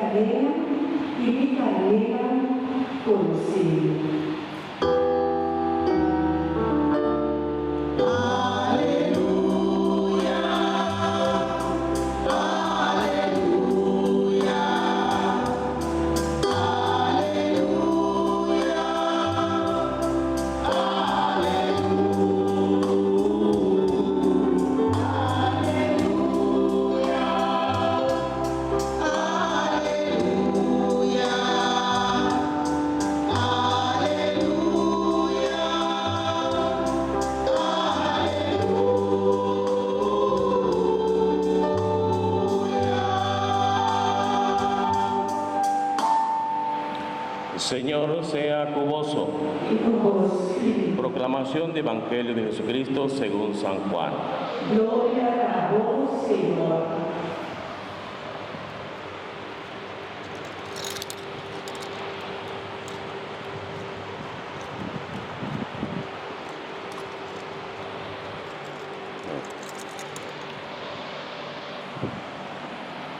karnénan i mi karnénan konosé mi. Señor sea ku boso. I ku bo spiritu. Proclamación di Evangelio di Jesucristo segun San Juan. Gloria na bo, Señor.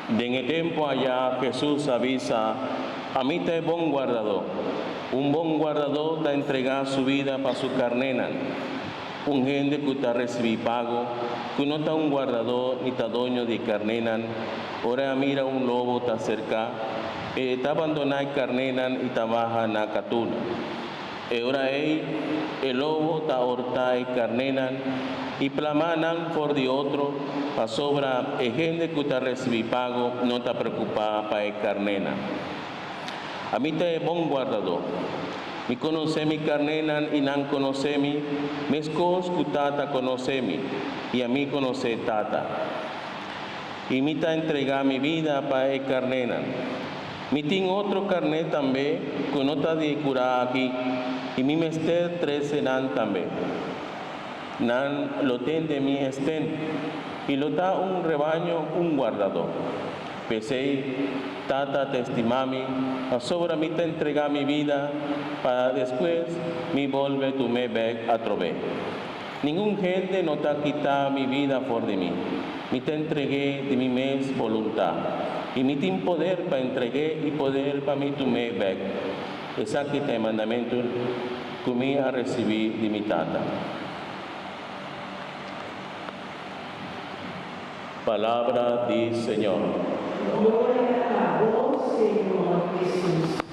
Den e tempu ayá Hesus a bisa, Ami ta e bon guardadó. Un bon guardadó ta entregá su bida pa su karnénan. Un hende ku ta risibí pago, ku no ta un guardadó ni ta doño di e karnénan, ora e a mira un lobo ta aserká, e ta bandoná e karnénan i ta baha na katuna. E ora ei e lobo ta hortá e karnénan i plamá nan for di otro, pasobra e hende ku ta risibí pago no ta preokupá pa e karnénan. Ami ta e bon guardadó. Mi konosé mi karnénan i nan konosé mi, meskos ku Tata konosé mi i ami konosé Tata. I mi ta entregá mi bida pa e karnénan. Mi tin otro karné tambe ku no ta di e kurá aki, i mi mester trese nan tambe. Nan lo tende mi esten, i lo ta un rebaño un guardadó. P'esei, Tata ta estimá mi, pasobra mi ta entregá mi bida pa despues mi bolbe tum'é bèk atrobe. Ningun hende no ta kita mi bida for di mi. Mi ta entreg'é di mi mes boluntat. I mi tin poder pa entreg'é i poder pa mi tum'é bèk. Esaki ta e mandamentu ku mi a risibí di mi Tata. Palabra di Señor. Gloria na bo, Señor Jesus.